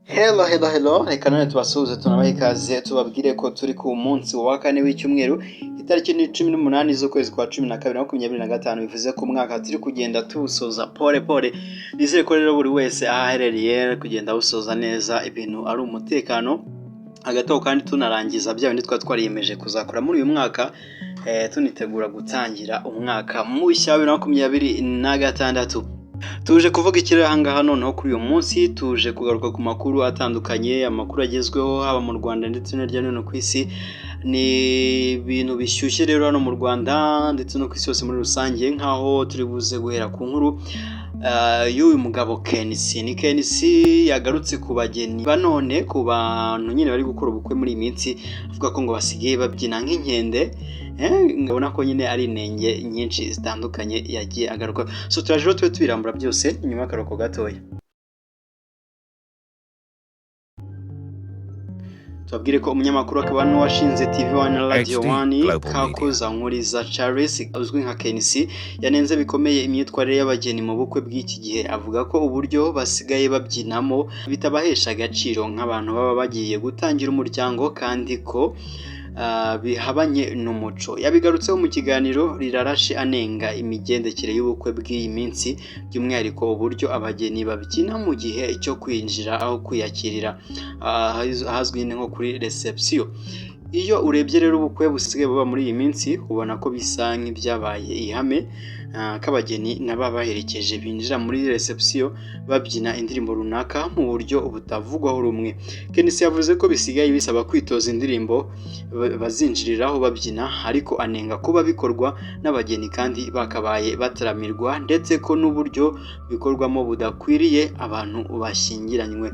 Hello, hello, hello! Reka none tubasuhuze, tunabahe ikaze, tubabwire ko turi ku munsi wa kane w'icyumweru, itariki ni 18 z'ukwezi kwa 12, 2025. Bivuze ko umwaka turi kugenda tuwusoza pole pole. Nizere ko rero buri wese aho aherereye ari kugenda awusoza neza, ibintu ari umutekano. Hagati aho kandi tunarangiza bya bindi twari twariyemeje kuzakora muri uyu mwaka, tunitegura gutangira umwaka mushya wa 2026. Tuje kuvuga ikiri ahangaha noneho kuri uyu munsi? Tuje kugaruka ku makuru atandukanye, amakuru agezweho haba mu Rwanda ndetse no hirya no hino ku isi. Ni ibintu bishyushye rero hano mu Rwanda ndetse no ku isi yose muri rusange, nk'aho turi buze guhera ku nkuru y'uyu mugabo KNC. Ni KNC yagarutse ku bageni ba none, ku bantu nyine bari gukora ubukwe muri iyi minsi, avuga ko ngo basigaye babyina nk'inkende. Ngabona ko nyine ari inenge nyinshi zitandukanye yagiye agaruka. So turaje rero tube tubirambura byose nyuma y'akaruhuko gatoya. Tubabwire ko umunyamakuru akaba n'uwashinze TV One na Radio XD One, Global Media. Kakuza Nkuriza Charles uzwi nka KNC, yanenze bikomeye imyitwarire y'abageni mu bukwe bw'iki gihe, avuga ko uburyo basigaye babyinamo bitabahesha agaciro nk'abantu baba bagiye gutangira umuryango, kandi ko bihabanye n'umuco. Yabigarutseho mu kiganiro Rirarashe, anenga imigendekere y'ubukwe bw'iyi minsi, by'umwihariko uburyo abageni babyina mu gihe cyo kwinjira aho kwiyakirira, ahazwi nko kuri reception. Iyo urebye rero ubukwe busigaye buba muri iyi minsi, ubona ko bisa nk'ibyabaye ihame ko abageni n'ababaherekeje binjira muri reception babyina indirimbo runaka mu buryo butavugwaho rumwe. KNC yavuze ko bisigaye bisaba kwitoza indirimbo bazinjiriraho babyina, ariko anenga kuba bikorwa n'abageni kandi bakabaye bataramirwa, ndetse ko n'uburyo bikorwamo budakwiriye abantu bashyingiranywe.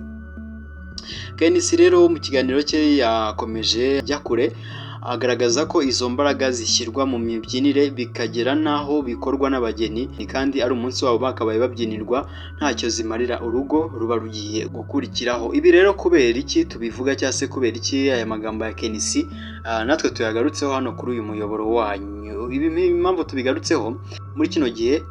KNC rero mu kiganiro cye yakomeje ajya kure, agaragaza ko izo mbaraga zishyirwa mu mibyinire bikagera n'aho bikorwa n'abageni kandi ari umunsi wabo bakabaye babyinirwa, ntacyo zimarira urugo ruba rugiye gukurikiraho. Ibi rero kubera iki tubivuga, cyangwa se kubera iki aya magambo ya KNC natwe tuyagarutseho hano kuri uyu muyoboro wanyu? Ibi impamvu tubigarutseho muri kino gihe,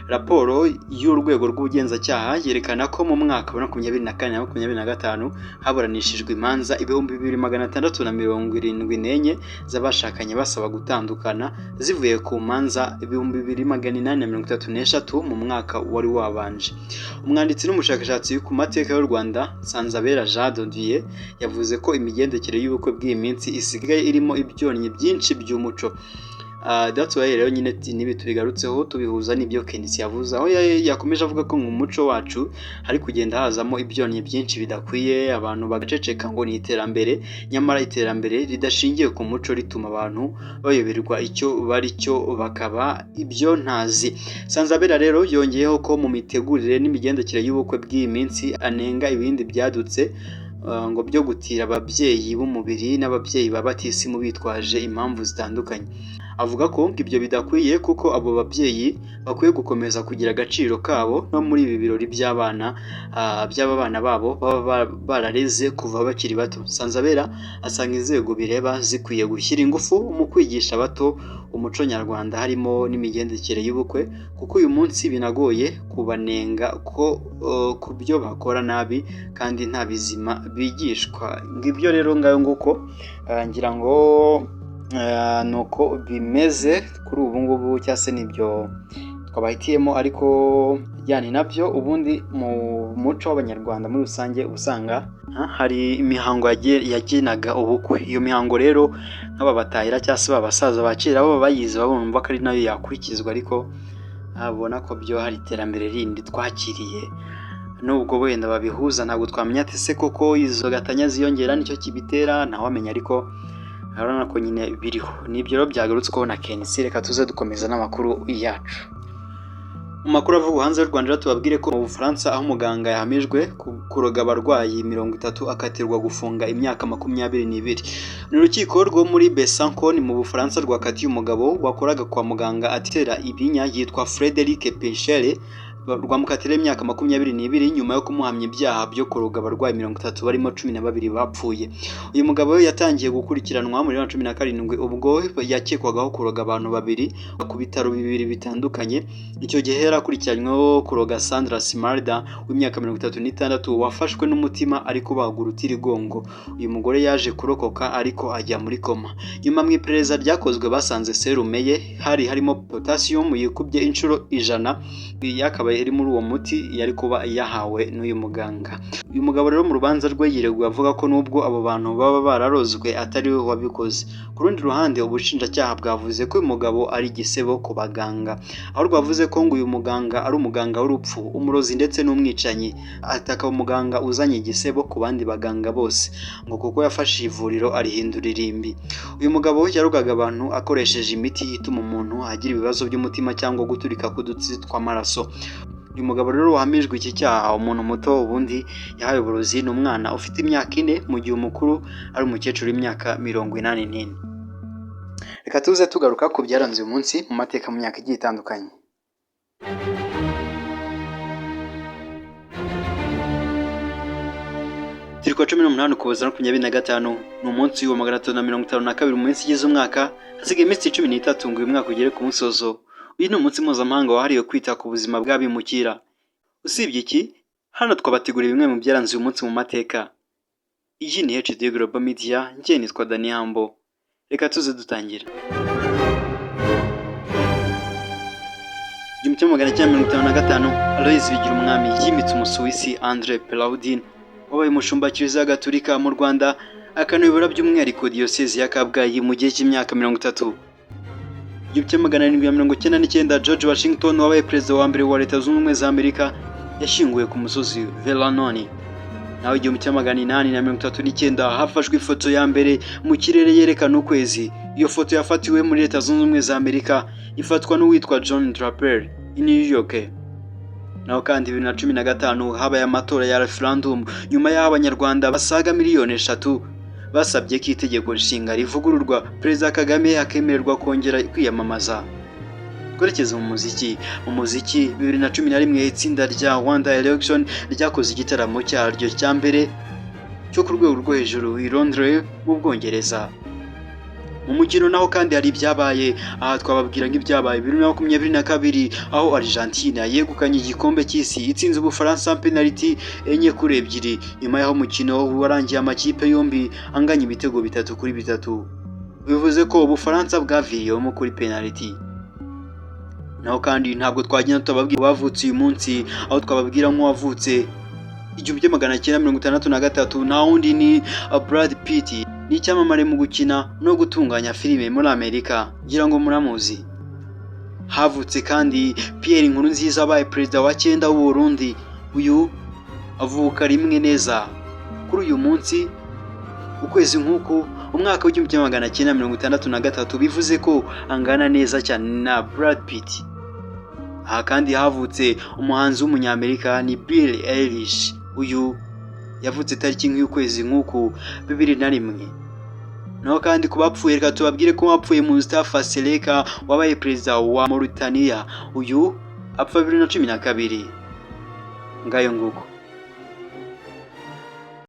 raporo y'urwego rw'ubugenzacyaha yerekana ko mu mwaka wa 2024 na 2025 haburanishijwe imanza 2674 z'abashakanye basaba gutandukana, zivuye ku manza 2833 mu mwaka wari wabanje. Umwanditsi n'umushakashatsi ku mateka y'u Rwanda, Nsanzabera Jean de Dieu, yavuze ko imigendekere y'ubukwe bw'iyi minsi isigaye irimo ibyonnyi byinshi by'umuco. That's why rero nyine n'ibi tubigarutseho, tubihuza n'ibyo KNC yavuze, aho yakomeje avuga ko mu muco wacu hari kugenda hazamo ibyonnyi byinshi bidakwiye, abantu bagaceceka ngo ni iterambere, nyamara iterambere ridashingiye ku muco rituma abantu bayoberwa icyo bari cyo, bakaba ibyo ntazi. Nsanzabera rero yongeyeho ko mu mitegurire n'imigendekere y'ubukwe bw'iyi minsi anenga ibindi byadutse ngo byo gutira ababyeyi b'umubiri n'ababyeyi ba batisimu bitwaje impamvu zitandukanye. Avuga ko ibyo bidakwiye, kuko abo babyeyi bakwiye gukomeza kugira agaciro kabo no muri ibi birori by'abana by'aba bana babo baba barareze kuva bakiri bato. Nsanzabera asanga inzego bireba zikwiye gushyira ingufu mu kwigisha abato umuco nyarwanda, harimo n'imigendekere y'ubukwe, kuko uyu munsi binagoye kubanenga ko ku byo bakora nabi kandi nta bizima bigishwa. Ngibyo rero, ngayo nguko, ngira ngo ni uko bimeze kuri ubu ngubu, cyangwa se nibyo twabahitiyemo. Ariko yani nabyo ubundi mu muco w'Abanyarwanda muri rusange usanga hari imihango yagenaga ubukwe. Iyo mihango rero, nk'aba batahira cyangwa se ba basaza ba kera bo bayizi, bumva ko ari nayo yakurikizwa, ariko ubona ko byo hari iterambere rindi twakiriye, nubwo wenda babihuza ntabwo twamenya ati se koko izo gatanya ziyongera nicyo kibitera? Ntawamenya, ariko urabona ko nyine biriho. Nibyo rero byagarutsweho na KNC. Reka tuze dukomeza n'amakuru yacu. Mu makuru avugwa hanze y'u Rwanda, tubabwire ko mu Bufaransa aho umuganga yahamijwe kuroga abarwayi 30 akatirwa gufunga imyaka 22. Ni urukiko rwo muri Besançon mu Bufaransa rwakatiye umugabo wakoraga kwa muganga atera ibinya, yitwa Frederic Pinchel. Rwamukatira imyaka 22 nyuma yo kumuhamya ibyaha byo kuroga abarwayi 30 barimo 12 bapfuye. Uyu mugabo yatangiye gukurikiranwa muri 2017 ubwo yakekwagaho kuroga abantu babiri ku bitaro bibiri bitandukanye. Icyo gihe yari akurikiranyweho kuroga Sandra Simarda w'imyaka 36 wafashwe n'umutima ari kubagwa urutirigongo. Uyu mugore yaje kurokoka ariko ajya muri koma. Nyuma mu iperereza ryakozwe basanze serume ye hari harimo potassium yikubye inshuro 100 yakabaye iri muri uwo muti yari kuba yahawe n'uyu muganga. Uyu mugabo rero mu rubanza rwe yireguye avuga ko nubwo abo bantu baba bararozwe atari we wabikoze. Ku rundi ruhande ubushinjacyaha bwavuze ko uyu mugabo ari igisebo ku baganga, aho rwavuze ko ngo uyu muganga ari umuganga w'urupfu, umurozi ndetse n'umwicanyi, ataka umuganga uzanye igisebo ku bandi baganga bose, ngo kuko yafashe ivuriro arihindura irimbi. Uyu mugabo yarogaga abantu akoresheje imiti ituma umuntu agira ibibazo by'umutima cyangwa guturika k'udutsi tw'amaraso. Uyu mugabo rero wahamijwe iki cyaha, umuntu muto ubundi yahawe uburozi ni umwana ufite imyaka 4, mu gihe umukuru ari umukecuru w'imyaka 84. Reka tuze tugaruka ku byaranze uyu munsi mu mateka mu myaka igiye itandukanye. Turi kuwa 18 Ukuboza 2025, ni umunsi wa 352 mu minsi igize umwaka, hasigaye iminsi 13 ngo uyu mwaka ugere ku musozo. Uyu ni umunsi mpuzamahanga wahariwe kwita ku buzima bw'abimukira. Usibye iki, hano twabateguriye bimwe mu byaranze uyu munsi mu mateka. Iyi ni HD Global Media, njye nitwa Dani Hambo. Reka tuze dutangira. 1955, Aloys Bigirumwami yimitse Umusuwisi Andre Pelaudin wabaye umushumba Kiliziya Gatolika mu Rwanda, akanayobora by'umwihariko Diyosezi ya Kabgayi mu gihe cy'imyaka 30. 1799, George Washington wabaye perezida wa mbere wa Leta Zunze Ubumwe za Amerika yashyinguwe ku musozi Vernon. Naho 1839 hafashwe ifoto ya mbere mu kirere yerekana ukwezi. Iyo foto yafatiwe muri Leta Zunze Ubumwe za Amerika, ifatwa n'uwitwa John Draper i New York. Naho kandi 2015 habaye amatora ya referendum nyuma y'aho Abanyarwanda basaga miliyoni 3 basabye ko itegeko nshinga rivugururwa, Perezida Kagame akemererwa kongera kwiyamamaza. Twerekeze mu muziki. Mu muziki 2011 itsinda rya One Direction ryakoze igitaramo cyaryo cya mbere cyo ku rwego rwo hejuru i Londres mu Bwongereza. Mu mukino naho kandi hari ibyabaye, aha twababwira nk'ibyabaye 2022 aho Argentina yegukanye igikombe cy'isi itsinze Ubufaransa penaliti 4-2, nyuma y'aho umukino warangiye amakipe yombi anganya ibitego 3-3, bivuze ko Ubufaransa bwaviriyemo kuri penaliti. Naho kandi ntabwo twagenda tutababwira bavutse uyu munsi, aho twababwira nk'uwavutse 1963, nta wundi ni Brad Pitt, ni icyamamare mu gukina no gutunganya filime muri Amerika, ngira ngo muramuzi. Havutse kandi Pierre Nkurunziza wabaye perezida wa 9 w'u Burundi, uyu avuka rimwe neza kuri uyu munsi, ukwezi nk'uku, umwaka w'1963, bivuze ko angana neza cyane na Brad Pitt. Aha kandi havutse umuhanzi w'umunyamerika ni Billie Eilish, uyu yavutse tariki nk'ukwezi nk'uku 2001. Naho kandi ku bapfuye reka tubabwire ko wapfuye Mustafa Seleka wabaye perezida wa Mauritania, uyu apfa 2012. Ngayo nguko.